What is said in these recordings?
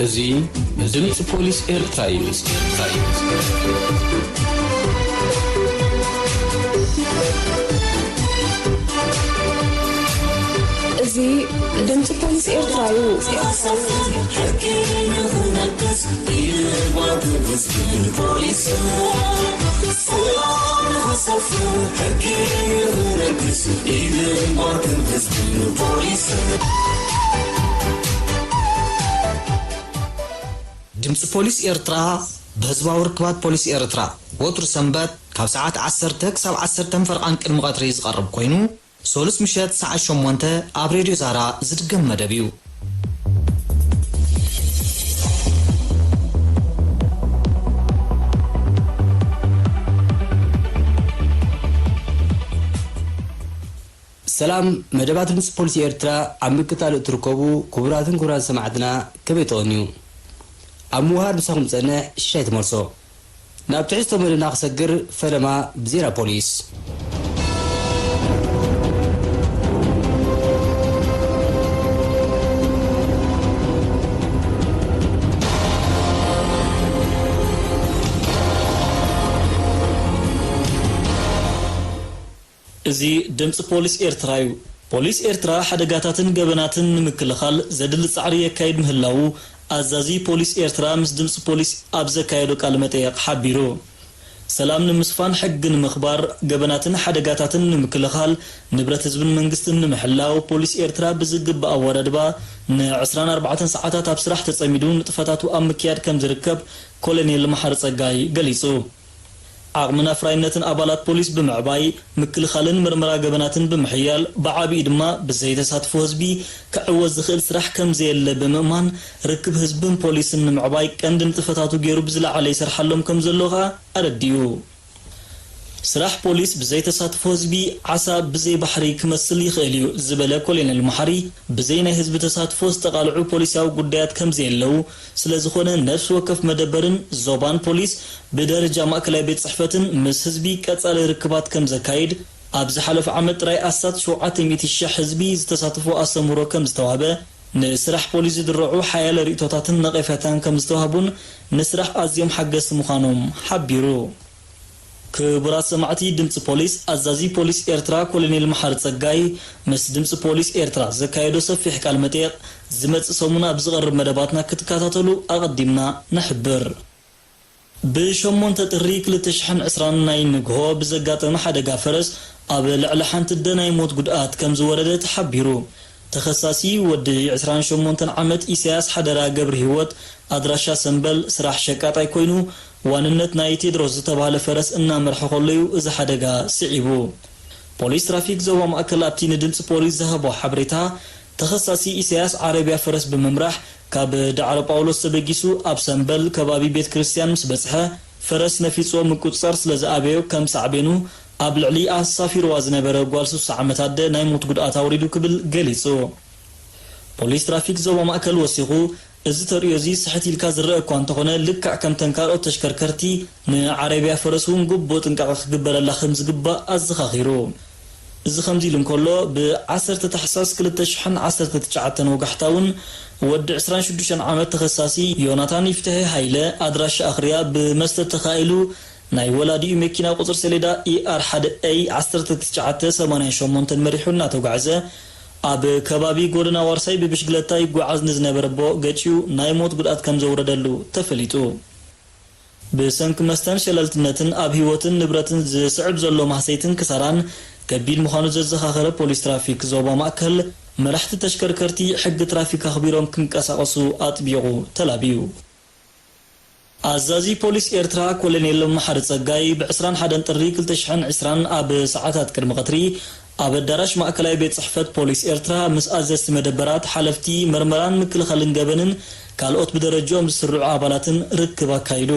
እዚ ድምፂ ፖሊስ ኤርትራ እዩ። እዚ ድምፂ ፖሊስ ኤርትራ እዩ። ድምፂ ፖሊስ ኤርትራ ብህዝባዊ ርክባት ፖሊስ ኤርትራ ወትሩ ሰንበት ካብ ሰዓት ዓሰርተ ክሳብ ዓሰርተ ፈርቓን ቅድሚ ቀትሪ ዝቐርብ ኮይኑ፣ ሰሉስ ምሸት ሰዓት ሸሞንተ ኣብ ሬድዮ ዛራ ዝድገም መደብ እዩ። ሰላም መደባት ድምፂ ፖሊሲ ኤርትራ ኣብ ምክታል እትርከቡ ክቡራትን ክቡራን ሰማዕትና፣ ከመይ ትቐንዩ? ኣብ ምውሃር ምሳኹም ዝፀንሕ ሽሻይ ትመልሶ። ናብ ትሕዝቶ መደብና ክሰግር፣ ፈለማ ብዜና ፖሊስ። እዚ ድምፂ ፖሊስ ኤርትራ እዩ። ፖሊስ ኤርትራ ሓደጋታትን ገበናትን ንምክልኻል ዘድሊ ፃዕሪ የካይድ ምህላዉ ኣዛዚ ፖሊስ ኤርትራ ምስ ድምፂ ፖሊስ ኣብ ዘካየዶ ቃለ መጠየቕ ሓቢሩ። ሰላም ንምስፋን፣ ሕጊ ንምኽባር፣ ገበናትን ሓደጋታትን ንምክልኻል፣ ንብረት ህዝብን መንግስትን ንምሕላው ፖሊስ ኤርትራ ብዝግባእ ኣወዳድባ ን ዕስራን ኣርባዕተን ሰዓታት ኣብ ስራሕ ተፀሚዱ ንጥፈታቱ ኣብ ምክያድ ከም ዝርከብ ኮሎኔል መሓሪ ፀጋይ ገሊፁ። ዓቕምን ኣፍራይነትን ኣባላት ፖሊስ ብምዕባይ፣ ምክልኻልን ምርመራ ገበናትን ብምሕያል፣ ብዓቢኡ ድማ ብዘይ ተሳትፎ ህዝቢ ክዕወት ዝኽእል ስራሕ ከምዘየለ ብምእማን፣ ርክብ ህዝብን ፖሊስን ንምዕባይ ቀንዲ ንጥፈታቱ ገይሩ ብዝለዓለ ይሰርሓሎም ከምዘሎ ከኣ ኣረዲኡ። ስራሕ ፖሊስ ብዘይ ተሳትፎ ህዝቢ ዓሳ ብዘይ ባሕሪ ክመስል ይኽእል እዩ ዝበለ ኮሎኔል መሓሪ፣ ብዘይ ናይ ህዝቢ ተሳትፎ ዝተቓልዑ ፖሊሳዊ ጉዳያት ከምዘየለዉ ስለዝኾነ፣ ነፍሲ ወከፍ መደበርን ዞባን ፖሊስ ብደረጃ ማእከላይ ቤት ጽሕፈትን ምስ ህዝቢ ቀጻሊ ርክባት ከም ዘካይድ፣ ኣብ ዝሓለፈ ዓመት ጥራይ ኣስታት ሸውዓተ ሚእቲ ሽሕ ህዝቢ ዝተሳተፎ ኣስተምህሮ ከም ዝተዋህበ፣ ንስራሕ ፖሊስ ዝድርዑ ሓያለ ርእይቶታትን ነቐፌታን ከም ዝተዋህቡን ንስራሕ ኣዝዮም ሓገዝቲ ምዃኖም ሓቢሩ። ክቡራት ሰማዕቲ ድምፂ ፖሊስ፣ ኣዛዚ ፖሊስ ኤርትራ ኮሎኔል መሓሪ ጸጋይ ምስ ድምፂ ፖሊስ ኤርትራ ዘካየዶ ሰፊሕ ቃለ መጠይቕ ዝመጽእ ሰሙን ኣብ ዝቐርብ መደባትና ክትከታተሉ ኣቐዲምና ንሕብር። ብሸሞንተ ጥሪ ክልተ ሽሕን ዕስራን ናይ ንግሆ ብዘጋጠመ ሓደጋ ፈረስ ኣብ ልዕሊ ሓንቲ ኣደ ናይ ሞት ጉድኣት ከም ዝወረደ ተሓቢሩ። ተኸሳሲ ወዲ ዕስራን ሸሞንተን ዓመት ኢሳያስ ሓደራ ገብረሂወት ኣድራሻ ሰምበል ስራሕ ሸቃጣይ ኮይኑ ዋንነት ናይ ቴድሮስ ዝተባህለ ፈረስ እናመርሐ ከሎ እዩ እዚ ሓደጋ ስዒቡ። ፖሊስ ትራፊክ ዞባ ማእከል ኣብቲ ንድምፂ ፖሊስ ዝሃቦ ሓበሬታ ተኸሳሲ ኢሳያስ ዓረብያ ፈረስ ብምምራሕ ካብ ዳዕሮ ጳውሎስ ተበጊሱ ኣብ ሰምበል ከባቢ ቤት ክርስትያን ምስ በጽሐ ፈረስ ነፊጽዎ ምቁጽጻር ስለ ዝኣበዮ ከም ሳዕቤኑ ኣብ ልዕሊ ኣሳፊርዋ ዝነበረ ጓል ስሳ ዓመት ኣደ ናይ ሞት ጉድኣት ኣውሪዱ ክብል ገሊጹ። ፖሊስ ትራፊክ ዞባ ማእከል ወሲኹ፣ እዚ ተርእዮ እዚ ስሕት ኢልካ ዝረኣ እኳ እንተኾነ፣ ልክዕ ከምተን ካልኦት ተሽከርከርቲ፣ ንዓረብያ ፈረስ እውን ግቡእ ጥንቃቐ ክግበረላ ከም ዝግባእ ኣዘኻኺሩ። እዚ ከምዚ ኢሉ እንከሎ፣ ብ ዓሰርተ ታሕሳስ ክልተ ሽሕን ዓሰርተ ትሽዓተን ወጋሕታ እውን ወዲ ዕስራን ሽዱሽተን ዓመት ተኸሳሲ ዮናታን ይፍትሐ ሃይለ ኣድራሻ ኣኽርያ ብመስተ ተኻኢሉ ናይ ወላዲኡ መኪና ቁጽሪ ሰሌዳ ኢ ኣር ሓደ ኤ ዓሰርተ ትሽዓተ ሰማንያን ሸሞንተን መሪሑ እናተጓዕዘ ኣብ ከባቢ ጎደና ዋርሳይ ብብሽግለታ ይጓዓዝ ንዝነበረ ኣቦ ገጭዩ ናይ ሞት ጉድኣት ከም ዘውረደሉ ተፈሊጡ። ብሰንኪ መስተን ሸለልትነትን ኣብ ህይወትን ንብረትን ዝስዕብ ዘሎ ማህሰይትን ክሳራን ከቢድ ምዃኑ ዘዘኻኸረ ፖሊስ ትራፊክ ዞባ ማእከል፣ መራሕቲ ተሽከርከርቲ ሕጊ ትራፊክ ኣኽቢሮም ክንቀሳቐሱ ኣጥቢቑ ተላብዩ። ኣዛዚ ፖሊስ ኤርትራ ኮሎኔል መሓሪ ጸጋይ ብ ዕስራን ሓደን ጥሪ ክልተ ሽሕን ዕስራን ኣብ ሰዓታት ቅድሚ ቀትሪ ኣብ ኣዳራሽ ማእከላይ ቤት ጽሕፈት ፖሊስ ኤርትራ ምስ ኣዘዝቲ መደበራት፣ ሓለፍቲ መርመራን ምክልኻልን ገበንን ካልኦት ብደረጅኦም ዝስርዑ ኣባላትን ርክብ ኣካይዱ።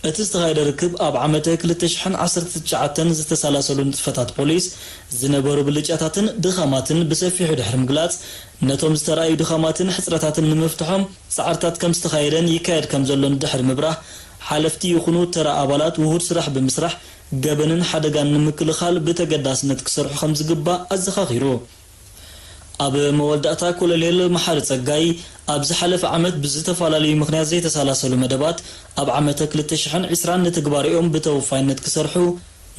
እቲ ዝተኻየደ ርክብ ኣብ ዓመተ ክልተ ሽሕን ዓሰርተ ትሽዓተን ዝተሰላሰሉ ንጥፈታት ፖሊስ ዝነበሩ ብልጫታትን ድኻማትን ብሰፊሑ ድሕሪ ምግላጽ፣ ነቶም ዝተራእዩ ድኻማትን ሕጽረታትን ንምፍትሖም ጻዕርታት ከም ዝተኻየደን ይካየድ ከም ዘሎን ድሕሪ ምብራህ፣ ሓለፍቲ ይኹኑ ተራ ኣባላት ውሁድ ስራሕ ብምስራሕ ገበንን ሓደጋን ንምክልኻል ብተገዳስነት ክሰርሑ ከም ዝግባእ ኣዘኻኺሩ። ኣብ መወዳእታ ኮሎኔል መሓሪ ጸጋይ፣ ኣብ ዝሓለፈ ዓመት ብዝተፈላለዩ ምኽንያት ዘይተሳላሰሉ መደባት ኣብ ዓመተ ክልተ ሽሕን ዕስራን ንትግባሬኦም ብተወፋይነት ክሰርሑ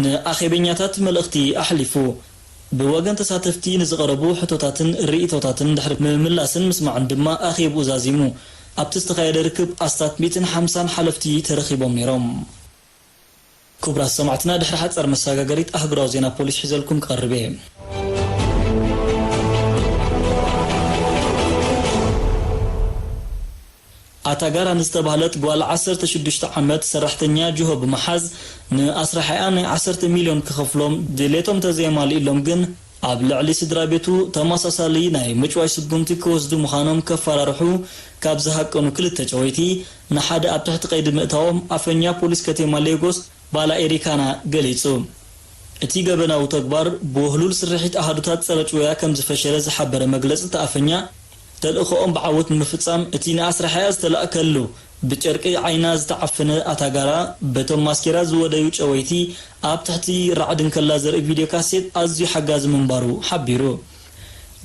ንኣኼበኛታት መልእኽቲ ኣሕሊፉ። ብወገን ተሳተፍቲ ንዝቐረቡ ሕቶታትን ርእይቶታትን ድሕሪ ምምላስን ምስማዕን ድማ ኣኼብኡ ዛዚሙ። ኣብቲ ዝተኻየደ ርክብ ኣስታት ሚእትን ሓምሳን ሓለፍቲ ተረኺቦም ነይሮም። ክቡራት ሰማዕትና፣ ድሕሪ ሓጻር መሰጋገሪት ኣህጉራዊ ዜና ፖሊስ ሒዘልኩም ክቐርብ እየ። ኣታ ጋራ ንዝተባህለት ጓል ዓሰርተ ሽዱሽተ ዓመት ሰራሕተኛ ጅሆ ብምሓዝ፣ ንኣስራሒኣ ናይ ዓሰርተ ሚልዮን ክኸፍሎም ድሌቶም ተዘየማልኢሎም ግን፣ ኣብ ልዕሊ ስድራ ቤቱ ተመሳሳሊ ናይ ምጭዋይ ስጉምቲ ክወስዱ ምዃኖም ከፈራርሑ ካብ ዝሃቀኑ ክልተ ጨወይቲ ንሓደ ኣብ ትሕቲ ቀይዲ ምእታዎም ኣፈኛ ፖሊስ ከተማ ሌጎስ ባላ ኤሪካና ገሊጹ። እቲ ገበናዊ ተግባር ብውህሉል ስርሒት ኣሃዱታት ጸረ ጭውያ ከም ዝፈሸለ ዝሓበረ መግለጺ እቲ ኣፈኛ፣ ተልእኾኦም ብዓወት ንምፍጻም እቲ ንኣስራሒኣ ዝተላእከሉ ብጨርቂ ዓይና ዝተዓፈነ ኣታጋራ በቶም ማስኬራ ዝወደዩ ጨወይቲ ኣብ ትሕቲ ራዕዲ እንከላ ዘርኢ ቪድዮ ካሴት ኣዝዩ ሓጋዚ ምንባሩ ሓቢሩ።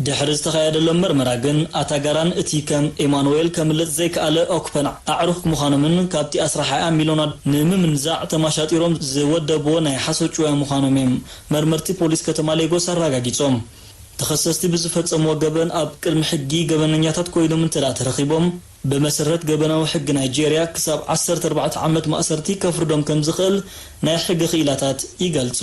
ድሕሪ ዝተኻየደሎም መርመራ ግን፣ ኣታጋራን እቲ ከም ኤማኑኤል ከምልጥ ዘይከኣለ ኦክፐን ኣዕሩኽ ምዃኖምን ካብቲ ኣስራሓያ ሚሎና ንምምንዛዕ ተማሻጢሮም ዝወደብዎ ናይ ሓሶት ጭውያ ምዃኖም እዮም መርመርቲ ፖሊስ ከተማ ሌጎስ ኣረጋጊጾም። ተኸሰስቲ ብዝፈጸምዎ ገበን ኣብ ቅድሚ ሕጊ ገበነኛታት ኮይኖም እንተ ደኣ ተረኺቦም፣ ብመሰረት ገበናዊ ሕጊ ናይጄርያ ክሳብ ዓሰርተ ኣርባዕተ ዓመት ማእሰርቲ ከፍርዶም ከም ዝኽእል ናይ ሕጊ ክኢላታት ይገልጹ።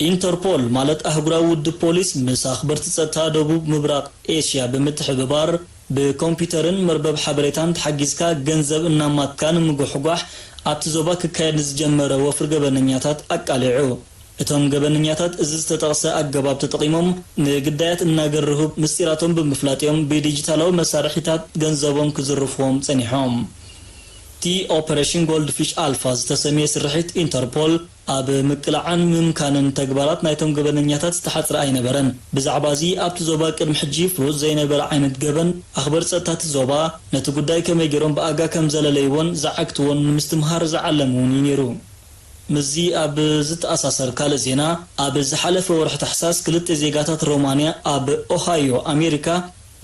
ኢንተርፖል፣ ማለት ኣህጉራዊ ውድብ ፖሊስ፣ ምስ ኣኽበርቲ ጸጥታ ደቡብ ምብራቕ ኤስያ ብምትሕብባር፣ ብኮምፒውተርን መርበብ ሓበሬታን ተሓጊዝካ ገንዘብ እናማትካ ንምጉሕጓሕ ኣብቲ ዞባ ክካየድ ንዝጀመረ ወፍሪ ገበነኛታት ኣቃሊዑ። እቶም ገበነኛታት እዚ ዝተጠቕሰ ኣገባብ ተጠቒሞም ንግዳያት እናገርሁ ምስጢራቶም ብምፍላጥ እዮም ብዲጂታላዊ መሳርሒታት ገንዘቦም ክዝርፍዎም ጸኒሖም። እቲ ኦፐሬሽን ጎልድፊሽ ኣልፋ ዝተሰምየ ስርሒት ኢንተርፖል፣ ኣብ ምቅላዕን ምምካንን ተግባራት ናይቶም ገበነኛታት ዝተሓጽረ ኣይነበረን። ብዛዕባ እዚ ኣብቲ ዞባ ቅድሚ ሕጂ ፍሉጥ ዘይነበረ ዓይነት ገበን፣ ኣኽበርቲ ጸጥታ እቲ ዞባ ነቲ ጉዳይ ከመይ ገይሮም ብኣጋ ከም ዘለለይዎን ዝዓግትዎን ንምስትምሃር ዝዓለመ እውን እዩ ነይሩ። ምስዚ ኣብ ዝተኣሳሰር ካልእ ዜና፣ ኣብ ዝሓለፈ ወርሒ ታሕሳስ ክልተ ዜጋታት ሮማንያ ኣብ ኦሃዮ ኣሜሪካ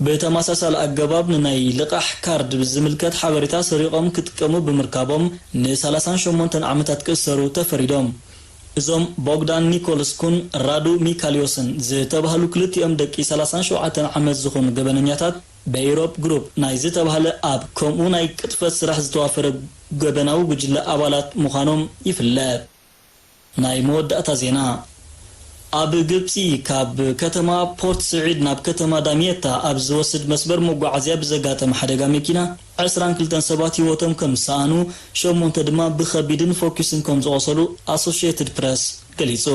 ብተመሳሳሊ ኣገባብ ንናይ ልቓሕ ካርድ ዝምልከት ሓበሬታ ሰሪቖም ክጥቀሙ ብምርካቦም ንሰላሳን ሸሞንተን ዓመታት ክእሰሩ ተፈሪዶም። እዞም ቦግዳን ኒኮልስኩን ራዱ ሚካልዮስን ዝተባህሉ ክልቲኦም ደቂ ሰላሳን ሸውዓተን ዓመት ዝኾኑ ገበነኛታት በኢሮፕ ግሩፕ ናይ ዝተባህለ ኣብ ከምኡ ናይ ቅጥፈት ስራሕ ዝተዋፈረ ገበናዊ ጉጅለ ኣባላት ምዃኖም ይፍለጥ። ናይ መወዳእታ ዜና። ኣብ ግብጺ ካብ ከተማ ፖርት ስዒድ ናብ ከተማ ዳሚየታ ኣብ ዝወስድ መስመር መጓዓዝያ ብዘጋጠመ ሓደጋ መኪና ዕስራን ክልተን ሰባት ህይወቶም ከም ዝሰኣኑ፣ ሸሞንተ ድማ ብኸቢድን ፎኪስን ከም ዝቖሰሉ ኣሶሽየትድ ፕረስ ገሊጹ።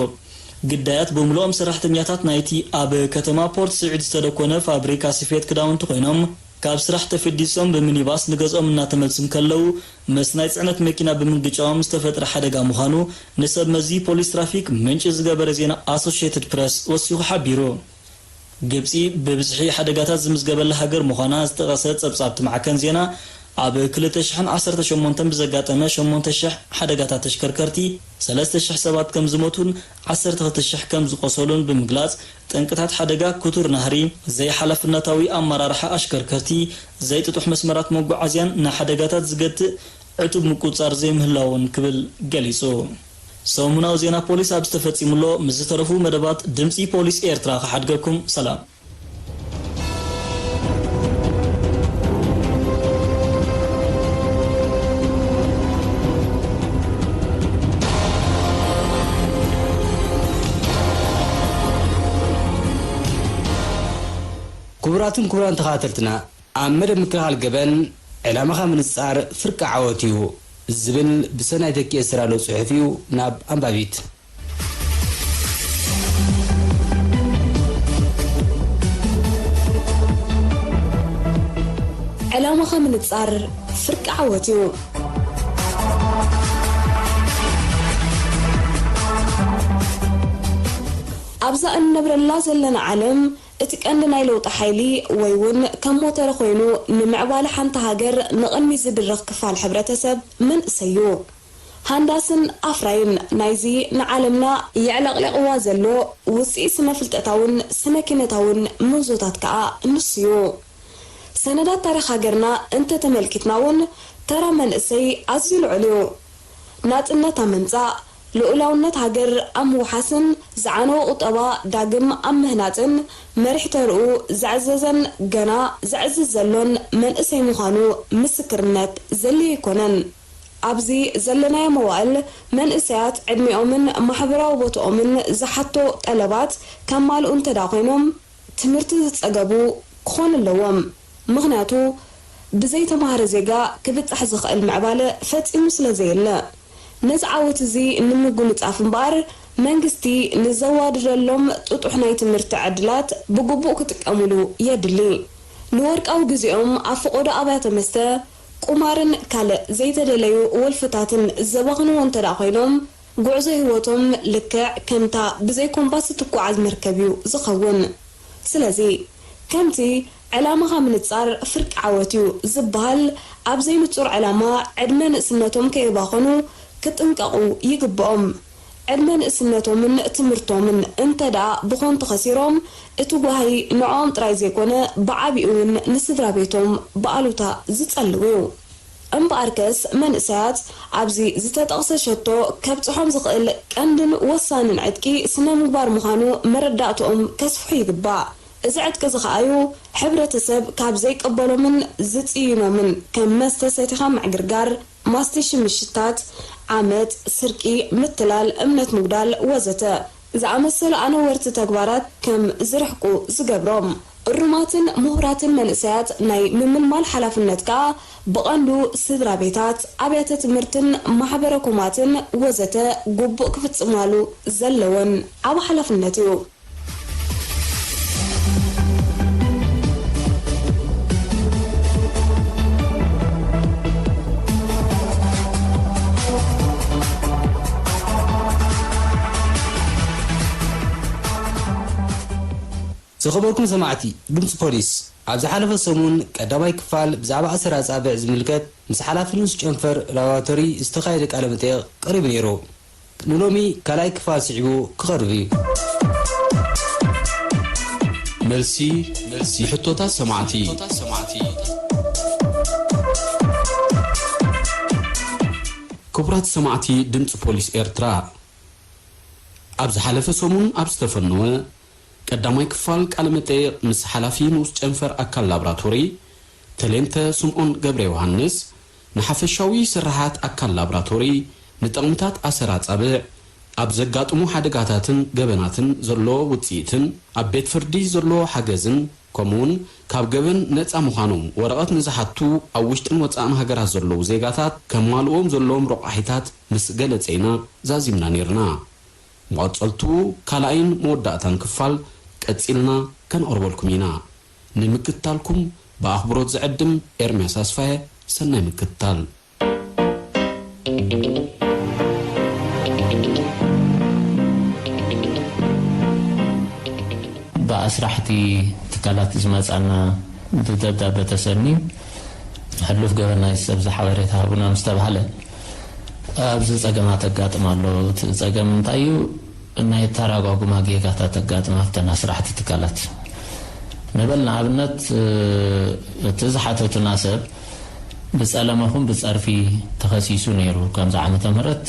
ግዳያት ብምልኦም ሰራሕተኛታት ናይቲ ኣብ ከተማ ፖርት ስዒድ ዝተደኮነ ፋብሪካ ስፌት ክዳውንቲ ኮይኖም፣ ካብ ስራሕ ተፈዲሶም ብሚኒባስ ንገዝኦም እናተመልሱ እንከለዉ፣ ምስ ናይ ጽዕነት መኪና ብምግጫዎም ዝተፈጥረ ሓደጋ ምዃኑ ንሰብ መዚ ፖሊስ ትራፊክ ምንጪ ዝገበረ ዜና ኣሶሽየትድ ፕረስ ወሲኹ ሓቢሩ። ግብጺ ብብዝሒ ሓደጋታት ዝምዝገበላ ሃገር ምዃና ዝጠቐሰ ጸብጻብ እቲ ማዕከን ዜና፣ ኣብ ክልተ ሽሕን ዓሰርተ ሸሞንተን ብዘጋጠመ ሸሞንተ ሽሕ ሓደጋታት ተሽከርከርቲ ሰለስተ ሽሕ ሰባት ከም ዝሞቱን ዓሰርተ ክልተ ሽሕ ከም ዝቖሰሉን ብምግላጽ፣ ጠንቅታት ሓደጋ ክቱር ናህሪ፣ ዘይሓላፍነታዊ ኣመራርሓ ኣሽከርከርቲ፣ ዘይጥጡሕ መስመራት መጓዓዝያን ንሓደጋታት ዝገትእ ዕቱብ ምቁጽጻር ዘይምህላውን ክብል ገሊጹ። ሰሙናዊ ዜና ፖሊስ ኣብዚ ተፈጺሙ ኣሎ። ምስ ዝተረፉ መደባት ድምጺ ፖሊስ ኤርትራ ክሓድገኩም። ሰላም። ክቡራትን ክቡራን ተኸታተልትና፣ ኣብ መደብ ምክልኻል ገበን ዕላማኻ ምንጻር ፍርቂ ዓወት እዩ ዝብል ብሰናይ ተኪኤ ዝተዳለወ ጽሑፍ እዩ። ናብ ኣንባቢት። ዕላማኻ ምንጻር ፍርቂ ዓወት እዩ። ኣብዛ እንነብረላ ዘለና ዓለም፣ እቲ ቀንዲ ናይ ለውጢ ሓይሊ፣ ወይ እውን ከም ሞተር ኮይኑ ንምዕባለ ሓንቲ ሃገር ንቕድሚት ዝድርኽ ክፋል ሕብረተሰብ፣ መንእሰይ እዩ። ሃንዳስን ኣፍራይን ናይዚ ንዓለምና የዕለቕሊቕዋ ዘሎ ውጽኢት ስነ-ፍልጠታውን ስነ-ኪነታውን ምህዞታት ከኣ ንሱ'ዩ። ሰነዳት ታሪኽ ሃገርና እንተተመልኪትና እውን ተራ መንእሰይ ኣዝዩ ልዑል እዩ። ናጽነት ኣብ ምምጻእ፣ ልኡላውነት ሃገር ኣብ ምውሓስን ዝዓነወ ቁጠባ ዳግም ኣብ ምህናጽን መሪሕ ተርኡ ዘዕዘዘን ገና ዘዕዝዝ ዘሎን መንእሰይ ምዃኑ ምስክርነት ዘድልዮ ኣይኮነን። ኣብዚ ዘለናዮ መዋእል መንእሰያት ዕድሚኦምን ማሕበራዊ ቦትኦምን ዝሓቶ ጠለባት ከማልኡ እንተ ደኣ ኮይኖም ትምህርቲ ዝጸገቡ ክኾኑ ኣለዎም። ምኽንያቱ ብዘይተማህረ ዜጋ ክብጻሕ ዝኽእል ምዕባለ ፈጺሙ ስለ ዘየለ። ነዚ ዓወት እዚ ንምጉንጻፍ እምበኣር መንግስቲ ንዘዋድደሎም ጥጡሕ ናይ ትምህርቲ ዕድላት ብግቡእ ክጥቀምሉ የድሊ። ንወርቃዊ ግዜኦም ኣብ ፈቖዶ ኣብያተ መስተ፣ ቁማርን ካልእ ዘይተደለዩ ወልፍታትን ዘባኽንዎ እንተ ደኣ ኮይኖም፣ ጉዕዞ ህይወቶም ልክዕ ከምታ ብዘይ ኮምፓስ እትጓዓዝ መርከብ እዩ ዝኸውን። ስለዚ፣ ከምቲ ዕላማኻ ምንጻር ፍርቂ ዓወት እዩ ዝበሃል፣ ኣብ ዘይንጹር ዕላማ ዕድመ ንእስነቶም ከየባኸኑ ክጥንቀቑ ይግብኦም። ዕድመ ንእስነቶምን ትምህርቶምን እንተ ደኣ ብኾንቱ ከሲሮም፣ እቲ ጓሂ ንዕኦም ጥራይ ዘይኮነ፣ ብዓቢኡ እውን ንስድራ ቤቶም ብኣሉታ ዝጸልው እዩ። እምበኣርከስ፣ መንእሰያት ኣብዚ ዝተጠቕሰ ሸቶ ከብጽሖም ዝኽእል ቀንድን ወሳንን ዕጥቂ ስነ-ምግባር ምዃኑ መረዳእትኦም ከስፍሑ ይግባእ። እዚ ዕጥቂ እዚ ኸኣ'ዩ፣ ሕብረተሰብ ካብ ዘይቅበሎምን ዝጽይኖምን፣ ከም መስተ ሰቲኻ ምዕግርጋር፣ ማስትሽ ምሽታት፣ ዓመጽ፣ ስርቂ፣ ምትላል፣ እምነት ምጉዳል፣ ወዘተ ዝኣመሰሉ ኣነወርቲ ተግባራት ከም ዝርሕቁ ዝገብሮም። እሩማትን ምሁራትን መንእሰያት ናይ ምምልማል ሓላፍነት ከኣ ብቐንዱ ስድራ ቤታት፣ ኣብያተ ትምህርትን ማሕበረ ኮማትን ወዘተ ግቡእ ክፍጽማሉ ዘለወን ዓቢ ሓላፍነት እዩ። ዝኸበርኩም ሰማዕቲ ድምፂ ፖሊስ፣ ኣብ ዝሓለፈ ሰሙን ቀዳማይ ክፋል ብዛዕባ ኣሰር ኣፃብዕ ዝምልከት ምስ ሓላፊ ንኡስ ጨንፈር ላቦራቶሪ ዝተኻየደ ቃለ መጠየቕ ቀሪቡ ነይሩ። ንሎሚ ካልኣይ ክፋል ስዒቡ ክቐርብ እዩ። መልሲ፣ መልሲ፣ ንሕቶታት ሰማዕቲ። ክቡራት ሰማዕቲ ድምፂ ፖሊስ ኤርትራ፣ ኣብ ዝሓለፈ ሰሙን ኣብ ዝተፈነወ ቀዳማይ ክፋል ቃለ መጠይቕ ምስ ሓላፊ ንኡስ ጨንፈር ኣካል ላብራቶሪ፣ ተሌንተ ስምኦን ገብረ ዮሃንስ፣ ንሓፈሻዊ ስርሓት ኣካል ላብራቶሪ፣ ንጠቕምታት ኣሰር ኣጻብዕ፣ ኣብ ዘጋጥሙ ሓደጋታትን ገበናትን ዘሎ ውጽኢትን፣ ኣብ ቤት ፍርዲ ዘሎ ሓገዝን፣ ከምኡውን ካብ ገበን ነጻ ምዃኖም ወረቐት ንዝሓቱ ኣብ ውሽጥን ወጻእን ሃገራት ዘለዉ ዜጋታት ከማልእዎም ዘለዎም ረቋሒታት ምስ ገለጸ ኢና ዛዚምና ነይርና። መቐጸልትኡ ካልኣይን መወዳእታን ክፋል ቀጺልና ከነቕርበልኩም ኢና። ንምክትታልኩም ብኣኽብሮት ዝዕድም ኤርምያስ ኣስፋየ፣ ሰናይ ምክትታል። ብኣስራሕቲ ትካላት ዝመጻና ብደብዳበ ተሰንዩ፣ ሕሉፍ ገበን ናይ ሰብ ዝሓበሬታ ሃቡና ምስ ተባህለ፣ ኣብዚ ጸገማት ኣጋጥም ኣሎ። እቲ ጸገም እንታይ እዩ? ናይ ኣተራጓጉማ ጌጋታት ኣጋጥም ኣብተን ኣስራሕቲ ትካላት። ንበል ንኣብነት፣ እቲ ዝሓተቱና ሰብ ብጸለመኹም ብጸርፊ ተኸሲሱ ነይሩ። ከምዚ ዓመተ ምህረት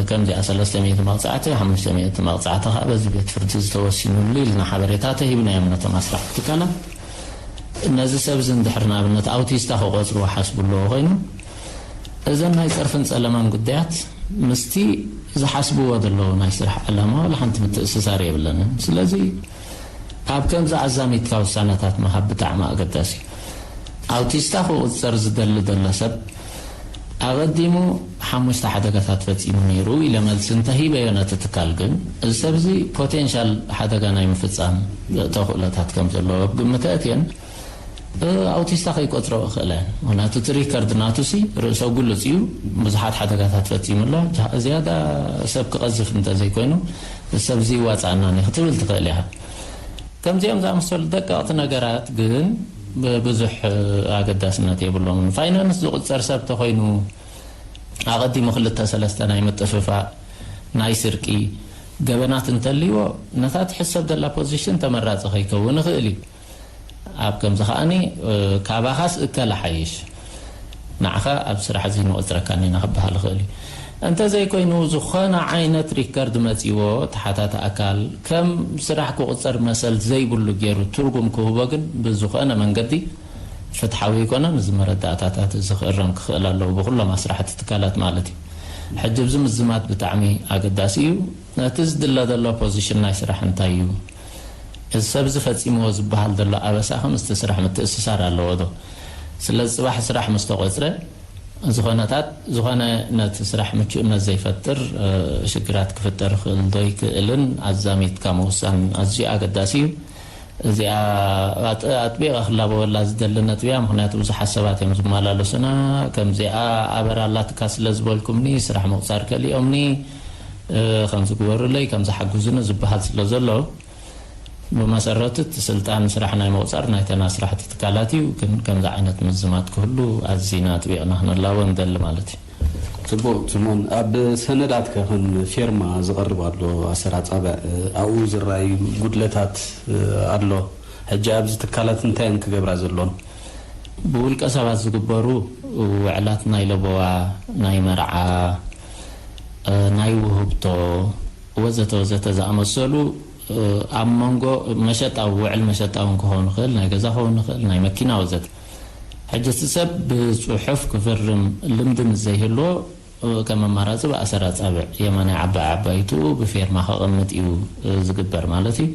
ከምዚኣ ሰለስተ ሚእቲ መቕጻዕቲ፣ ሓሙሽተ ሚእቲ መቕጻዕቲ ከኣ በዚ ቤት ፍርዲ ዝተወሲኑሉ ኢልና ሓበሬታ ተሂብናዮም ነቶም ኣስራሕቲ ትካላት። ነዚ ሰብ እዚ እንድሕር ንኣብነት ኣውቲስታ ክቖጽርዎ ሓስቡ ኣለዎ ኮይኑ፣ እዘን ናይ ጸርፍን ጸለማን ጉዳያት ምስቲ ዝሓስብዎ ዘለዉ ናይ ስራሕ ዕላማ ዋላ ሓንቲ ምትእስሳር የብለንን። ስለዚ ኣብ ከምዚ ኣዛሚድካ ውሳነታት ምሃብ ብጣዕሚ ኣገዳሲ እዩ። ኣውቲስታ ክቑጸር ዝደሊ ዘሎ ሰብ ኣቐዲሙ ሓሙሽተ ሓደጋታት ፈጺሙ ነይሩ ኢለ መልሲ እንተሂበዮ ነቲ ትካል፣ ግን እዚ ሰብ እዚ ፖቴንሻል ሓደጋ ናይ ምፍጻም ተኽእሎታት ከም ዘለዎ ኣብ ግምት ኣእትየን፣ እ፣ ኣውቲስታ ከይቆጽሮ እኽእል እየ። ምኽንያቱ እቲ ሪከርድ ናቱ ሲ ርእሰ ግሉጽ እዩ። ብዙሓት ሓደጋታት ፈጺሙ ኣሎ። ጃ-፣ ዝያዳ ሰብ ክቐዝፍ እንተዘይኮይኑ፣ እዚ ሰብ እዚ ይዋጽኣናን እዩ ክትብል ትኽእል ኢኻ። ከምዚኦም ዝኣመሰሉ ደቀቕቲ ነገራት ግን ብ-፣ ብዙሕ፣ እ፣ ኣገዳስነት የብሎምን። ፋይናንስ ዝቑጸር ሰብ ተኾይኑ፣ ኣቐዲሙ ክልተ ሰለስተ ናይ ምጥፍፋእ፣ ናይ ስርቂ ገበናት እንተልይዎ፣ ነታ ትሕሰብ ዘላ ፖዚሽን ተመራጺ ከይከውን ይኽእል እዩ። ኣብ ከምዚ ከኣኒ፣ እ፣ ካባኻስ እከለ ሓይሽ፣ ንዓኻ ኣብ ስራሕ እዚ ንቆጽረካን ኢና ክበሃል ይኽእል እዩ። እንተዘይኮይኑ፣ ዝኾነ ዓይነት ሪከርድ መጺዎ፣ ተሓታቲ ኣካል ከም ስራሕ ክቑጸር መሰል ዘይብሉ ገይሩ ትርጉም ክህቦ ግን ብዝኾነ መንገዲ ፍትሓዊ ኣይኮነን። እዚ መረዳእታታት እዚ ክእረም ክኽእል ኣለዎ ብኩሎም ኣስራሕቲ ትካላት ማለት እዩ። ሕጂ ኣብዚ ምዝማት ብጣዕሚ ኣገዳሲ እዩ። ነቲ ዝድለ ዘሎ ፖዚሽን ናይ ስራሕ እንታይ እዩ? እዚ ሰብ እዚ ፈጺምዎ ዝበሃል ዘሎ ኣበሳ ከ ምስቲ ስራሕ ምትእስሳር ኣለዎ ዶ? ስለዚ ጽባሕ ስራሕ ምስ ተቖጽረ፣ ዝኾነታት፣ ዝኾነ ነቲ ስራሕ ምቹእነት ዘይፈጥር፣ እ፣ ሽግራት ክፍጠር ይኽእል ዶ ይክእልን ኣዛሚድካ ምውሳን ኣዝዩ ኣገዳሲ እዩ። እዚኣ ኣጥ-፣ ኣጥቢቐ ክላበወላ ዝደሊ ነጥቢ እያ። ምኽንያቱ ብዙሓት ሰባት እዮም ዝመላለሱና፣ ከምዚኣ ኣበር ኣላትካ ስለ ዝበልኩምኒ፣ ስራሕ ምቑጻር ከሊኦምኒ፣ እ፣ ከምዚ ግበሩለይ፣ ከምዚ ሓግዙኒ ዝበሃል ስለ ዘሎ፣ ብመሰረቱ እቲ ስልጣን ስራሕ ናይ ምቑጻር ናይተን ኣስራሕቲ ትካላት እዩ። ግን ከምዚ ዓይነት ምዝማት ክህሉ ኣዚና ኣጥቢቕና ክነላቦ ንደሊ ማለት እዩ። ጽቡቕ። ስሞን፣ ኣብ ሰነዳትከ ከም ፌርማ ዝቐርብ ኣሎ ኣሰራጻብዕ፣ ኣብኡ ዝረኣዩ ጉድለታት ኣሎ? ሕጂ ኣብዚ ትካላት እንታይ እየን ክገብራ ዘሎን? ብውልቀ ሰባት ዝግበሩ ውዕላት ናይ ለበዋ፣ ናይ መርዓ፣ ናይ ውህብቶ፣ ወዘተ ወዘተ ዝኣመሰሉ፣ ኣብ መንጎ መሸጣዊ፣ ውዕል መሸጣ እውን ክኸውን ይኽእል፣ ናይ ገዛ ክኸውን ይኽእል፣ ናይ መኪና ወዘተ። ሕጂ እቲ ሰብ ብጽሑፍ ክፍርም ልምዲ ምስ ዘይህልዎ፣ ከም ኣማራጺ ብኣሰር ኣጻብዕ የማናይ ዓባይ ዓባይቱ ብፌርማ ከቐምጥ እዩ ዝግበር ማለት እዩ።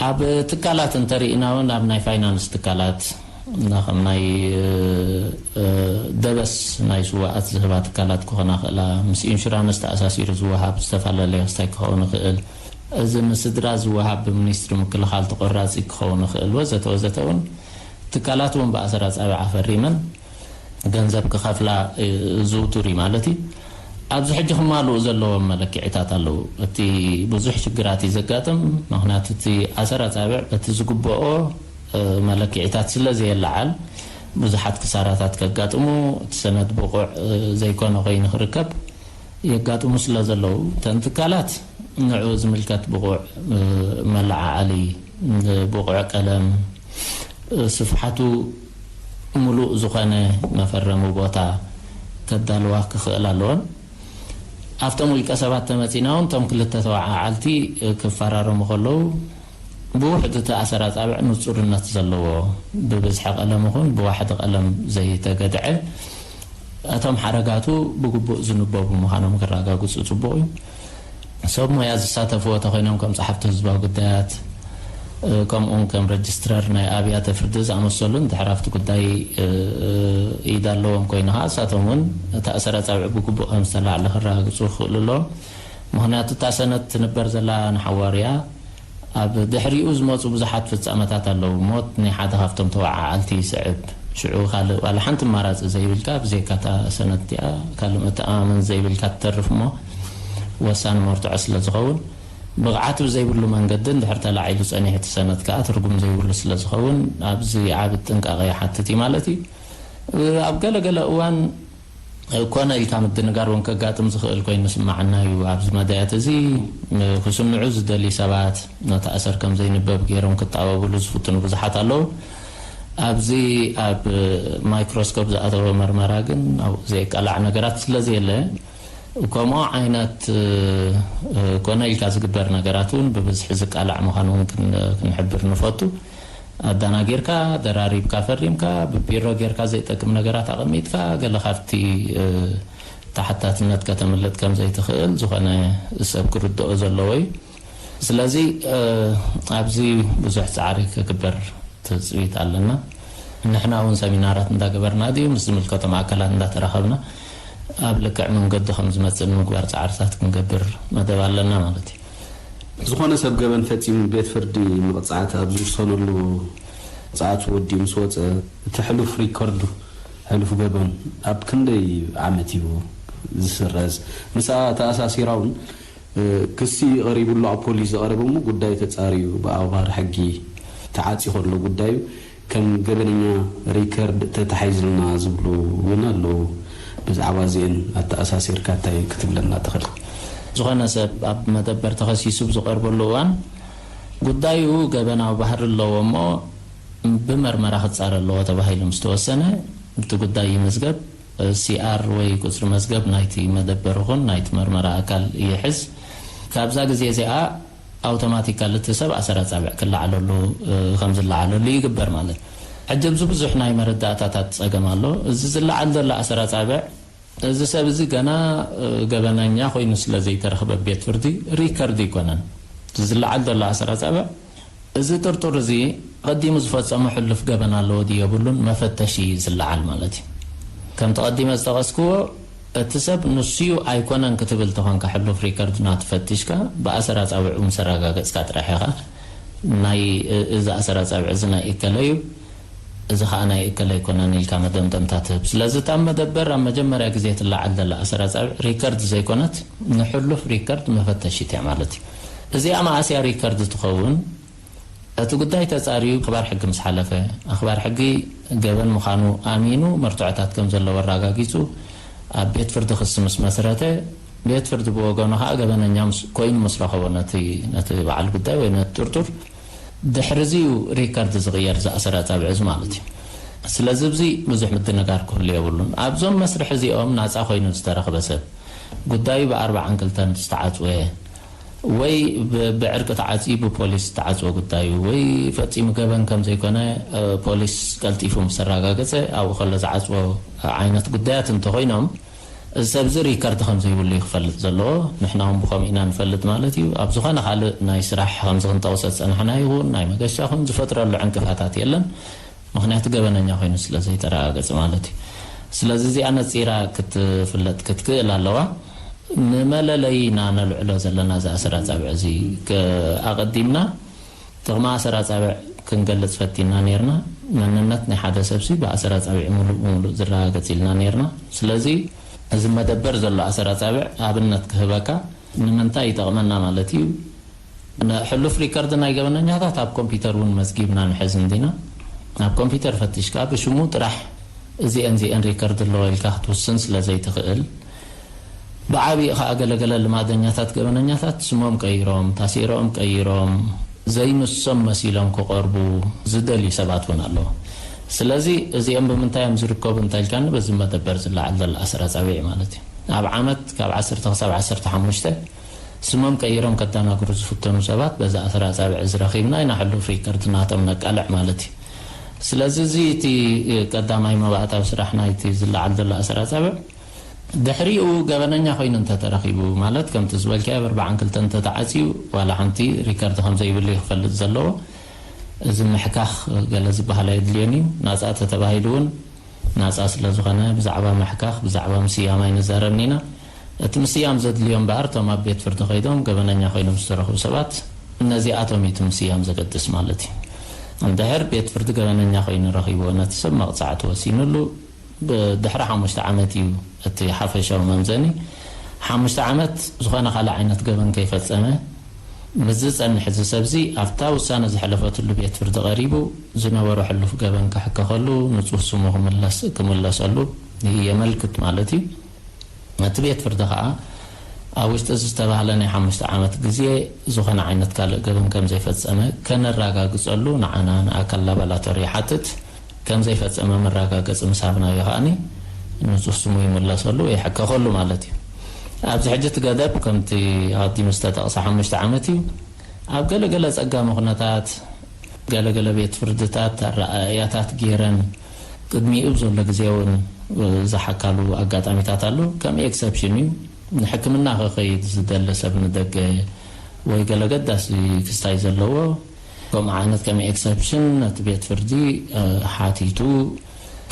ኣብ ትካላት እንተርኢና እውን፣ ኣብ ናይ ፋይናንስ ትካላት፣ እና ከም ናይ፣ እ፣ እ፣ ደበስ ናይ ስዋኣት ዝህባ ትካላት ክኾና ይኽእላ፣ ምስ ኢንሹራንስ ተኣሳሲሩ ዝወሃብ ዝተፈላለየ ክስታይ ክኸውን ይኽእል፣ እዚ ንስድራ ዝወሃብ ብሚኒስትሪ ምክልኻል ተቆራጺ ክኸውን ይኽእል፣ ወዘተ ወዘተ እውን ትካላት እውን ብኣሰር ኣጻብዕ ኣፈሪመን ገንዘብ ክኸፍላ፣ እ፣ ዝውቱር እዩ ማለት እዩ። ኣብዚ ሕጂ ክማልኡ ዘለዎም መለክዒታት ኣለዉ። እቲ ብዙሕ ሽግራት እዩ ዘጋጥም፣ ምኽንያቱ እቲ ኣሰር ኣጻብዕ በቲ ዝግብኦ፣ እ፣ መለክዒታት ስለ ዘየለዓል፣ ብዙሓት ክሳራታት ከጋጥሙ፣ እቲ ሰነድ ብቑዕ፣ እ፣ ዘይኮነ ኮይኑ ክርከብ የጋጥሙ ስለ ዘለዉ፣ እተን ትካላት ንዕኡ ዝምልከት ብቑዕ፣ እ፣ መለዓዓሊ፣ እ፣ ብቑዕ ቀለም፣ እ፣ ስፍሓቱ ምሉእ ዝኾነ መፈረሚ ቦታ ከዳልዋ ክኽእል ኣለወን። ኣብቶም ውልቀ ሰባት ተመጺና እውን፣ እቶም ክልተ ተወዓዓልቲ፣ እ፣ ክፈራረሙ ከለዉ፣ ብውሕድ እቲ ኣሰር ኣጻብዕ ንጹርነት ዘለዎ፣ ብብዝሒ ቀለም ይኹን ብዋሕዲ ቀለም ዘይተገድዐ፣ እቶም ሓረጋቱ ብግቡእ ዝንበቡ ምዃኖም ክረጋግጹ ጽቡቕ እዩ። ሰብ ሞያ ዝሳተፍዎ ተኾይኖም፣ ከም ጸሓፍቲ ህዝባዊ ጉዳያት፣ እ፣ ከምኡውን ከም ረጅስትራር ናይ ኣብያተ ፍርዲ ዝኣመሰሉ፣ እንድሕር ኣብቲ ጉዳይ፣ እ፣ እ፣ ኢድ ኣለዎም ኮይኑ ኸዓ፣ እሳቶም እውን እቲ ኣሰር ኣጻብዕ ብግቡእ ከም ዝተላዕለ ክረጋግጹ ክኽእሉ ኣለዎም። ምኽንያቱ እታ ሰነድ ትንበር ዘላ ንሓዋሩ እያ። ኣብ ድሕሪኡ ዝመጹ ብዙሓት ፍጻመታት ኣለዉ። ሞት ናይ ሓደ ካብቶም ተወዓዓልቲ ይስዕብ። ሽዑ ካልእ ዋላ ሓንቲ ኣማራጺ ዘይብልካ፣ ብዘይካ እታ ሰነድ እቲኣ ካልእ መተኣማመን ዘይብልካ ትተርፍ እሞ፣ ወሳኒ መርትዖ ስለ ዝኸውን፣ ብቕዓት ብዘይብሉ መንገዲ እንድሕር ተላዒሉ ጸኒሑ፣ እቲ ሰነድ ከኣ ትርጉም ዘይብሉ ስለ ዝኸውን፣ ኣብዚ ዓቢ ጥንቃቐ ይሓትት እዩ ማለት እዩ። ኣብ ገለ ገለ እዋን ኮነ ኢልካ ምድንጋር እውን ከጋጥም ዝኽእል ኮይኑ ይስምዓና እዩ። ኣብዚ መዳያት እዚ ክስምዑ ዝደልዩ ሰባት፣ ነቲ ኣሰር ከም ዘይንበብ ገይሮም ክጣበብሉ ዝፍትኑ ብዙሓት ኣለዉ። ኣብዚ ኣብ ማይክሮስኮፕ ዝኣተወ መርመራ ግን ኣብኡ ዘየቃላዕ ነገራት ስለ ዘየለ፣ ከምኡ ዓይነት፣ እ፣ ኮነ ኢልካ ዝግበር ነገራት እውን ብብዝሒ ዝቃላዕ ምዃኑ እውን ክን-፣ ክንሕብር ንፈቱ። ኣዳናጊርካ፣ ደራሪብካ፣ ፈሪምካ፣ ብቢሮ ጌርካ ዘይጠቅም ነገራት ኣቐሚጥካ፣ ገለ ካብቲ፣ እ፣ ተሓታትነት ከተምልጥ ከም ዘይትኽእል ዝኾነ ሰብ ክርድኦ ዘለዎ እዩ። ስለዚ፣ እ፣ ኣብዚ ብዙሕ ጻዕሪ ክግበር ትጽቢት ኣለና። ንሕና እውን ሰሚናራት እንዳገበርና ድዩ፣ ምስ ዝምልከቶም ኣካላት እንዳተራኸብና፣ ኣብ ልክዕ መንገዱ ከም ዝመጽእ ንምግባር ጻዕርታት ክንገብር መደብ ኣለና ማለት እዩ። ዝኾነ ሰብ ገበን ፈጺሙ ቤት ፍርዲ መቕጻዕቲ ኣብ ዝውሰነሉ፣ መቕጻዕቱ ወዲኡ ምስ ወጸ፣ እቲ ሕሉፍ ሪኮርዱ፣ ሕሉፍ ገበን ኣብ ክንደይ ዓመት እዩ ዝስረዝ? ምስኣ ተኣሳሲራ እውን፣ እ፣ ክሲ ቀሪቡሉ ኣብ ፖሊስ ዝቐረበ እሞ ጉዳይ ተጻርዩ ብኣኽባር ሕጊ ተዓጺ ከሎ ጉዳዩ ከም ገበነኛ ሪከርድ ተታሒዝልና ዝብሉ እውን ኣለዉ። ብዛዕባ እዚአን ኣተኣሳሲርካ እንታይ ክትብለና ትኽእል? ዝኾነ ሰብ ኣብ መደበር ተኸሲሱ ብዝቐርበሉ እዋን ጉዳዩ ገበናዊ ባህሪ ኣለዎ እሞ ብመርመራ ክጻረ ኣለዎ ተባሂሉ ምስ ተወሰነ፣ እቲ ጉዳይ ይምዝገብ። ሲኣር ወይ ቁጽሪ መዝገብ ናይቲ መደበር ይኹን ናይቲ መርመራ ኣካል ይሕዝ። ካብዛ ግዜ እዚኣ ኣውቶማቲካል እቲ ሰብ ኣሰር ኣጻብዕ ክለዓለሉ፣ እ፣ ከም ዝለዓለሉ ይግበር ማለት። ሕጂ ኣብዚ ብዙሕ ናይ መረዳእታታት ጸገም ኣሎ። እዚ ዝለዓል ዘሎ ኣሰር ኣጻብዕ፣ እዚ ሰብ እዚ ገና፣ እ፣ ገበነኛ ኮይኑ ስለ ዘይተረኽበ ቤት ፍርዲ ሪከርድ ኣይኮነን። እዚ ዝለዓል ዘሎ ኣሰር ኣጻብዕ፣ እዚ ጥርጡር እዚ ቀዲሙ ዝፈጸሞ ሕሉፍ ገበን ኣለዎ ድዩ የብሉን መፈተሺ እዩ ዝለዓል ማለት እዩ። ከምቲ ቀዲመ ዝጠቐስክዎ፣ እቲ ሰብ ንሱዩ ኣይኮነን ክትብል ተኾንካ፣ ሕሉፍ ሪከርድ ናቱ ፈቲሽካ ብኣሰር ኣጻብዑ ምስ ኣረጋገጽካ ጥራሕ ኢኻ ናይ፣ እ-፣ እዚ ኣሰር ኣጻብዕ እዚ ናይ እከለ እዩ፣ እዚ ኸኣ ናይ እከለ ኣይኮነን ኢልካ መደምደምታ ትህብ። ስለዚ እታ መደበር ኣብ መጀመርያ ግዜ ትለዓል ዘላ ኣሰር ኣጻብዕ ሪከርድ ዘይኮነት፣ ንሕሉፍ ሪከርድ መፈተሺት እያ ማለት እዩ። እዚኣ መኣስያ ሪከርድ ትኸውን፣ እቲ ጉዳይ ተጻርዩ ኣኽባር ሕጊ ምስ ሓለፈ፣ ኣኽባር ሕጊ ገበን ምዃኑ ኣሚኑ መርትዖታት ከም ዘለዎ ኣረጋጊጹ ኣብ ቤት ፍርዲ ክሲ ምስ መስረተ፣ ቤት ፍርዲ ብወገኑ ኸኣ ገበነኛ ምስ፣ ኮይኑ ምስ ረኸቦ ነቲ፣ ነቲ በዓል ጉዳይ ወይ ነቲ ጥርጡር፣ ድሕሪ እዚ እዩ ሪከርድ ዝቕየር ዝኣሰር ኣጻብዕ እዚ ማለት እዩ። ስለዚ ኣብዚ ብዙሕ ምድንጋር ክህሉ የብሉን። ኣብዞም መስርሕ እዚኦም ናጻ ኮይኑ ዝተረኽበ ሰብ፣ ጉዳዩ ብኣርባዓን ክልተን ዝተዓጽወ ወይ ብ-፣ ብዕርቂ ተዓጽዩ ብፖሊስ ዝተዓጽወ ጉዳዩ ወይ ፈጺሙ ገበን ከም ዘይኮነ፣ እ፣ ፖሊስ ቀልጢፉ ምስ ኣረጋገጸ ኣብኡ ከሎ ዝዓጽዎ ዓይነት ጉዳያት እንተኾይኖም፣ እዚ ሰብ እዚ ሪከርድ ከም ዘይብሉ እዩ ክፈልጥ ዘለዎ። ንሕና እውን ብኸምኡ ኢና ንፈልጥ ማለት እዩ። ኣብ ዝኾነ ካልእ ናይ ስራሕ ከምዚ ክንጠቕሶ ዝጸናሕና ይኹን ናይ መገሻ ኹን ዝፈጥረሉ ዕንቅፋታት የለን። ምኽንያቱ ገበነኛ ኮይኑ ስለ ዘይተረጋገጸ ማለት እዩ። ስለዚ እዚኣ ነጺራ ክትፍለጥ ክትክእል ኣለዋ። ንመለለዪ ኢና ነልዕሎ ዘለና እዚ ኣሰር ኣጻብዕ እዚ ከ-፣ ኣቐዲምና ጥቕሚ ኣሰር ኣጻብዕ ክንገልጽ ፈቲና ኔርና። መንነት ናይ ሓደ ሰብሲ ብኣሰር ኣጻብዕ ምሉእ ብምሉእ ዝረጋገጽ ኢልና ኔርና። ስለዚ እዚ መደበር ዘሎ ኣሰር ኣጻብዕ ኣብነት ክህበካ ንምንታይ ይጠቕመና ማለት እዩ። ነ-፣ ሕሉፍ ሪከርድ ናይ ገበነኛታት ኣብ ኮምፒውተር እውን መዝጊብና ንሕዝ እንዲና። ኣብ ኮምፒውተር ፈቲሽካ ብሽሙ ጥራሕ እዚአን እዚአን ሪከርድ ኣለዎ ኢልካ ክትውስን ስለ ዘይትኽእል፣ ብዓቢኡ ኸኣ ገለገለ ልማደኛታት ገበነኛታት ስሞም ቀይሮም፣ ታሴሮኦም ቀይሮም፣ ዘይንሶም መሲሎም ክቐርቡ ዝደልዩ ሰባት እውን ኣለዉ። ስለዚ እዚኦም ብምንታይ እዮም ዝርከቡ እንተልካኒ፣ በዚ መደበር ዝለዓል ዘሎ ኣሰር ኣጻብዕ ማለት እዩ። ኣብ ዓመት ካብ ዓሰርተ ክሳብ ዓሰርተ ሓሙሽተ ስሞም ቀይሮም ከደናግሩ ዝፍተኑ ሰባት በዚ ኣሰር ኣጻብዕ እዚ ረኺብና ኢና ሕሉፍ ሪከርድ ናቶም ነቃልዕ ማለት እዩ። ስለዚ እዚ እቲ ቀዳማይ መባእታዊ ስራሕ ናይቲ ዝለዓል ዘሎ ኣሰር ኣጻብዕ፣ ድሕሪኡ ገበነኛ ኮይኑ እንተተረኺቡ፣ ማለት ከምቲ ዝበልካዮ ብ ኣርባዓን ክልተን እንተተዓጽዩ፣ ዋላ ሓንቲ ሪከርድ ከም ዘይብሉ እዩ ክፈልጥ ዘለዎ። እዚ ምሕካኽ ገለ ዝበሃል ኣየድልዮን እዩ። ናጻ ተተባሂሉ እውን ናጻ ስለ ዝኾነ ብዛዕባ ምሕካኽ፣ ብዛዕባ ምስያም ኣይንዛረብን ኢና። እቲ ምስያም ዘድልዮ እምበኣር እቶም ኣብ ቤት ፍርዲ ከይዶም ገበነኛ ኮይኖም ዝተረኽቡ ሰባት፣ ነዚኣቶም እዩ እቲ ምስያም ዘገድስ ማለት እዩ። እንድሕር ቤት ፍርዲ ገበነኛ ኮይኑ ረኺብዎ ነቲ ሰብ መቕጻዕቲ ወሲኑሉ፣ ብ-፣ ድሕሪ ሓሙሽተ ዓመት እዩ እቲ ሓፈሻዊ መምዘኒ። ሓሙሽተ ዓመት ዝኾነ ካልእ ዓይነት ገበን ከይፈጸመ ምስ ዝጸንሕ፣ እዚ ሰብዚ ኣብታ ውሳነ ዝሐለፈትሉ ቤት ፍርዲ ቀሪቡ ዝነበሮ ሕሉፍ ገበን ክሕከኸሉ፣ ንጹህ ስሙ ክምለስ-፣ ክምለሰሉ የመልክት ማለት እዩ። እቲ ቤት ፍርዲ ኸኣ ኣብ ውሽጢ እዚ ዝተባህለ ናይ ሓሙሽተ ዓመት ግዜ ዝኾነ ዓይነት ካልእ ገበን ከም ዘይፈጸመ ከነረጋግጸሉ ንዓና ንኣካል ላባላቶሪ ይሓትት። ከም ዘይፈጸመ መረጋገጺ ምስ ሃብናዮ ከኣኒ ንጹህ ስሙ ይምለሰሉ ወይ ይሕከኸሉ ማለት እዩ። ኣብዚ ሕጂ እቲ ገደብ ከምቲ ኣቐዲሙ ዝተጠቕሰ ሓሙሽተ ዓመት እዩ። ኣብ ገለ ገለ ጸጋሚ ኩነታት፣ ገለ ገለ ቤት ፍርድታት ኣረኣእያታት ገይረን ቅድሚኡ ዘሎ ግዜ እውን ዝሓካሉ ኣጋጣሚታት ኣሎ። ከም ኤክሰፕሽን እዩ። ንሕክምና ክኸይድ ዝደሊ ሰብ ንደገ ወይ ገለ ገዳሲ ክስታይ ዘለዎ፣ ከምኡ ዓይነት ከም ኤክሰፕሽን ነቲ ቤት ፍርዲ፣ እ፣ ሓቲቱ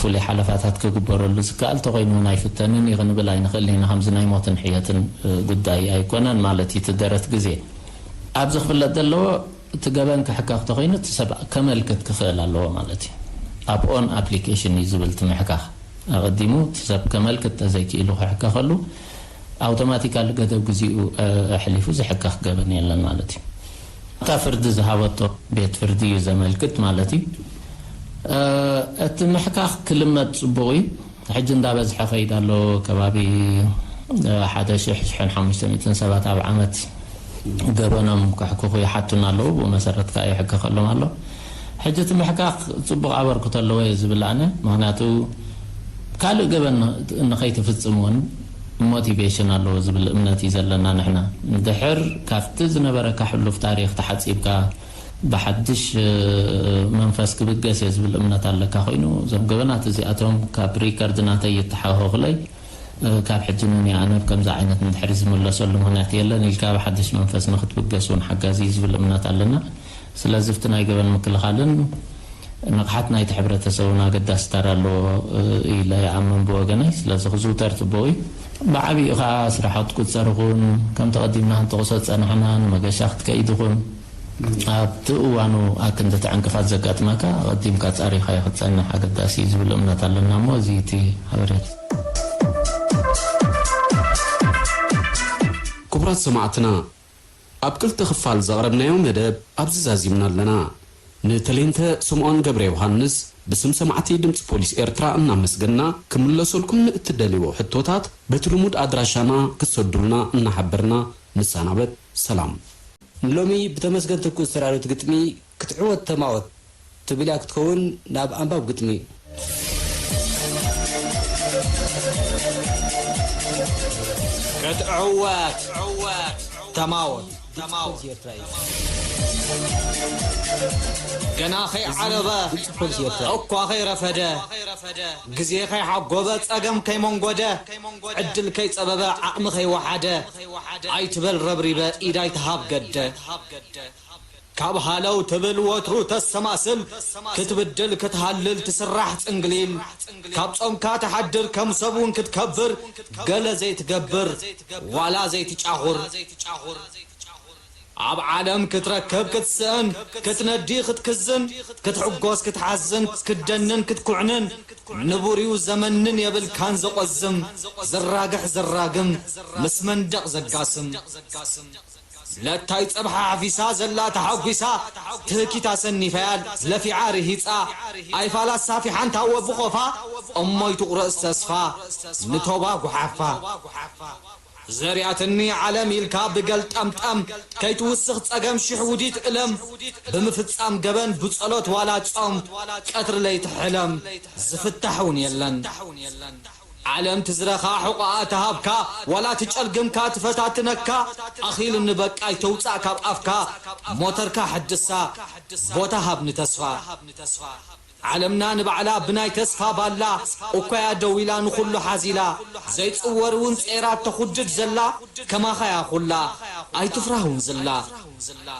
ፍሉይ ሓለፋታት ክግበረሉ ዝከኣል ተኾይኑ እውን ኣይፍተንን እዩ ክንብል ኣይንኽእልን ኢና። ከምዚ ናይ ሞትን ሕየትን፣ እ፣ ጉዳይ ኣይኮነን ማለት እዩ እቲ ደረት ግዜ። ኣብዚ ክፍለጥ ዘለዎ፣ እቲ ገበን ክሕከኽ ተኾይኑ እቲ ሰብ ከመልክት ክኽእል ኣለዎ ማለት እዩ። ኣብ ኦን ኣፕሊኬሽን እዩ ዝብል እቲ ምሕካኽ። ኣቐዲሙ እቲ ሰብ ከመልክት ተዘይክኢሉ ክሕከኸሉ፣ ኣውቶማቲካሊ ገደብ ግዜኡ፣ እ፣ ኣሕሊፉ ዝሕከኽ ገበን የለን ማለት እዩ። እታ ፍርዲ ዝሃበቶ ቤት ፍርዲ እዩ ዘመልክት ማለት እዩ። እ፣ እቲ ምሕካኽ ክልመድ ጽቡቕ እዩ። ሕጂ እንዳበዝሐ ኸይድ ኣሎ። ከባቢ ሓደ ሽሕ፣ ሽሕን ሓሙሽተ ሚእትን ሰባት ኣብ ዓመት ገበኖም ክሕክኹ ይሓቱና ኣለዉ። ብኡ መሰረት ከኣ ይሕከኸሎም ኣሎ። ሕጂ እቲ ምሕካኽ ጽቡቕ ኣበርክቶ ኣለዎ እየ ዝብል ኣነ። ምኽንያቱ ካልእ ገበን ንኸይትፍጽም እውን ሞቲቬሽን ኣለዎ ዝብል እምነት እዩ ዘለና ንሕና። ድሕር ካብቲ ዝነበረካ ሕሉፍ ታሪኽ ተሓጺብካ ብሓድሽ መንፈስ ክብገስ እየ ዝብል እምነት ኣለካ ኮይኑ፣ እዞም ገበናት እዚኣቶም ካብ ሪከርድ ናተይ ይተሓኸኹለይ፣ ካብ ሕጂ ንንያኣነ ብከምዚ ዓይነት እንድሕሪ ዝምለሰሉ ምኽንያት የለን ኢልካ ብሓድሽ መንፈስ ንክትብገስ እውን ሓጋዚ እዩ ዝብል እምነት ኣለና። ስለዚ ኣብቲ ናይ ገበን ምክልኻልን ንቕሓት ናይቲ ሕብረተሰብን ኣገዳሲ ተራ ኣለዎ ኢለ ይኣምን ብወገነይ። ስለዚ ክዝውተር ጽቡቕ እዩ። ብዓቢኡ ኸኣ ስራሖት ቁጸር ይኹን ከምቲ ቀዲምና ክንጠቕሶ ዝጸናሕና ንመገሻ ክትከይድ ይኹን ኣብቲ እዋኑ ኣክንዲ እቲ ዕንቅፋት ዘጋጥመካ ኣቐዲምካ ጻሪኻዮ ክትጸንሕ ኣገዳሲ እዩ ዝብል እምነት ኣለና እሞ እዚ እቲ ሓበሬታ። ክቡራት ሰማዕትና፣ ኣብ ክልተ ክፋል ዘቕረብናዮ መደብ ኣብዚ ዛዚምና ኣለና። ንተሌንተ ስምኦን ገብረ ዮሃንስ ብስም ሰማዕቲ ድምፂ ፖሊስ ኤርትራ እናመስገንና፣ ክምለሰልኩም ንእትደልይዎ ሕቶታት በቲ ልሙድ ኣድራሻና ክትሰዱልና እናሓበርና ንሰናበት። ሰላም። ንሎሚ ብተመስገን ትኩእ ዝተዳለወት ግጥሚ ክትዕወት ተማወት ትብል እያ ክትከውን። ናብ ኣንባብ ግጥሚ። ክትዕወት ተማወት። ገና ከይዓረበ እኳ ከይረፈደ፣ ግዜ ከይሓጎበ፣ ጸገም ከይመንጎደ፣ ዕድል ከይጸበበ፣ ዓቕሚ ከይወሓደ፣ ኣይትበል ረብሪበ፣ ኢድ ኣይትሃብ ገደ። ካብ ሃለው ትብል ወትሩ ተሰማስል፣ ክትብድል ክትሃልል ትስራሕ ጽንግሊል። ካብ ጾምካ ትሓድር ከም ሰብ እውን ክትከብር፣ ገለ ዘይትገብር ዋላ ዘይትጫኹር። ኣብ ዓለም ክትረክብ ክትስእን፣ ክትነዲ ክትክዝን፣ ክትሕጎስ ክትሓዝን፣ ክትደንን ክትኩዕንን፣ ንቡርዩ ዘመንን የብልካን ዘቖዝም፣ ዝራግሕ ዘራግም፣ ምስ መንደቕ ዘጋስም። ለታይ ጸብሓ ሓፊሳ ዘላ ተሓጒሳ፣ ትህኪት ኣሰኒፋያ ለፊዓ ርሂጻ፣ ኣይፋል ኣሳፊሓ እንታወ ብኾፋ፣ እሞይ ትቑረጽ ተስፋ፣ ንቶባ ጓሓፋ። ዘርያትኒ ዓለም ኢልካ ብገልጠምጠም፣ ከይትውስኽ ጸገም ሽሕ ውዲት እለም፣ ብምፍጻም ገበን ብጸሎት ዋላ ጾም፣ ቀትሪ ለይቲ ሕለም፣ ዝፍታሕ እውን የለን። ዓለም ትዝረኻ ሕቖኣ ትሃብካ፣ ዋላ ትጨልግምካ ትፈታትነካ፣ ኣኺሉኒ በቃ ኣይተውጻእ ካብ ኣፍካ፣ ሞተርካ ሕድሳ፣ ቦታ ሃብ ንተስፋ። ዓለምና ንባዕላ ብናይ ተስፋ ባላ፣ እኳያ ደው ኢላ ንኹሉ ሓዚላ፣ ዘይጽወር እውን ጼራ ተኹድድ ዘላ፣ ከማኻያ ኩላ፣ ኣይትፍራህ እውን ዝላ።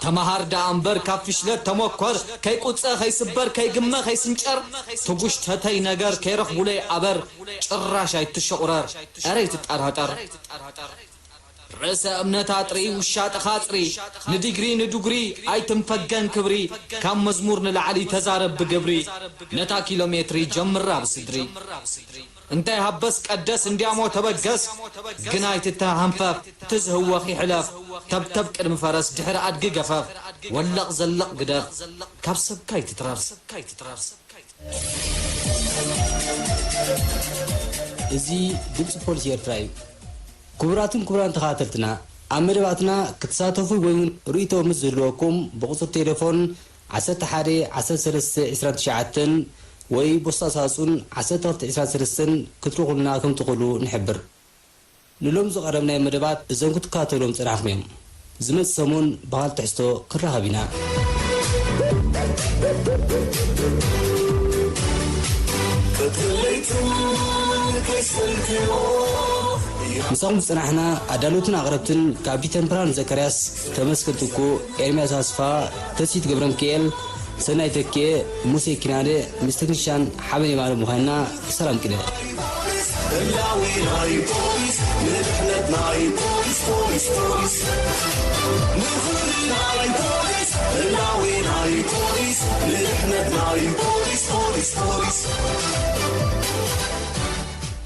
ተመሃር ደኣ እምበር ካብ ፍሽለት ተመኮር፣ ከይቁጸ ከይስበር ከይግመ ከይስንጨር፣ ትጉሽተተይ ነገር ከይረኽቡለይ ኣበር፣ ጭራሽ ኣይትሸቑረር፣ ኧረ ኣይትጠራጠር። ርእሰ እምነት ኣጥሪ ውሻጠኻ ኣጽሪ፣ ንዲግሪ ንዱግሪ ኣይትንፈገን ክብሪ፣ ካብ መዝሙር ንላዕሊ ተዛረብ ብግብሪ፣ ነታ ኪሎ ሜትሪ ጀምራ ብስድሪ። እንታይ ሃበስ ቀደስ እንዲያሞ ተበገስ፣ ግና ኣይትተሃንፈፍ ትዝህወኽ ይሕለፍ፣ ተብተብ ቅድሚ ፈረስ ድሕሪ ኣድጊ ገፈፍ፣ ወለቕ ዘለቕ ግደፍ ካብ ሰብካ ኣይትትረፍ። እዚ ድምፂ ፖሊስ ኤርትራ እዩ። ክቡራትን ክቡራን ተኸታተልትና፣ ኣብ መደባትና ክትሳተፉ ወይ እውን ርእይቶ ምስ ዝህልወኩም ብቁፅሪ ቴሌፎን ዓሰርተ ሓደ ዓሰርተ ሰለስተ ዕስራን ትሽዓተን ወይ ቦስታ ሳጹን ዓሰርተ ክልተ ዕስራን ሰለስተን ክትልእኹልና ከም ትኽእሉ ንሕብር። ንሎም ዝቐረብናዮም መደባት እዞም ክትከታተልዎም ዝጸናሕኩም እዮም። ዝመጽእ ሰሙን ብኻልእ ትሕዝቶ ክንራኸብ ኢና። ምሳኹም ዝጸናሕና ኣዳለውትን ኣቕረብትን ካፒተን ብርሃኑ ዘካርያስ፣ ተመስገን ትኩ፣ ኤርምያስ ኣስፋ፣ ተስፊት ገብረሚካኤል፣ ሰናይ ተኪኤ፣ ሙሴ ኪናነ ምስ ተክኒሻን ሓበን የማነ ብምዃንና ብሰላም ቅነ።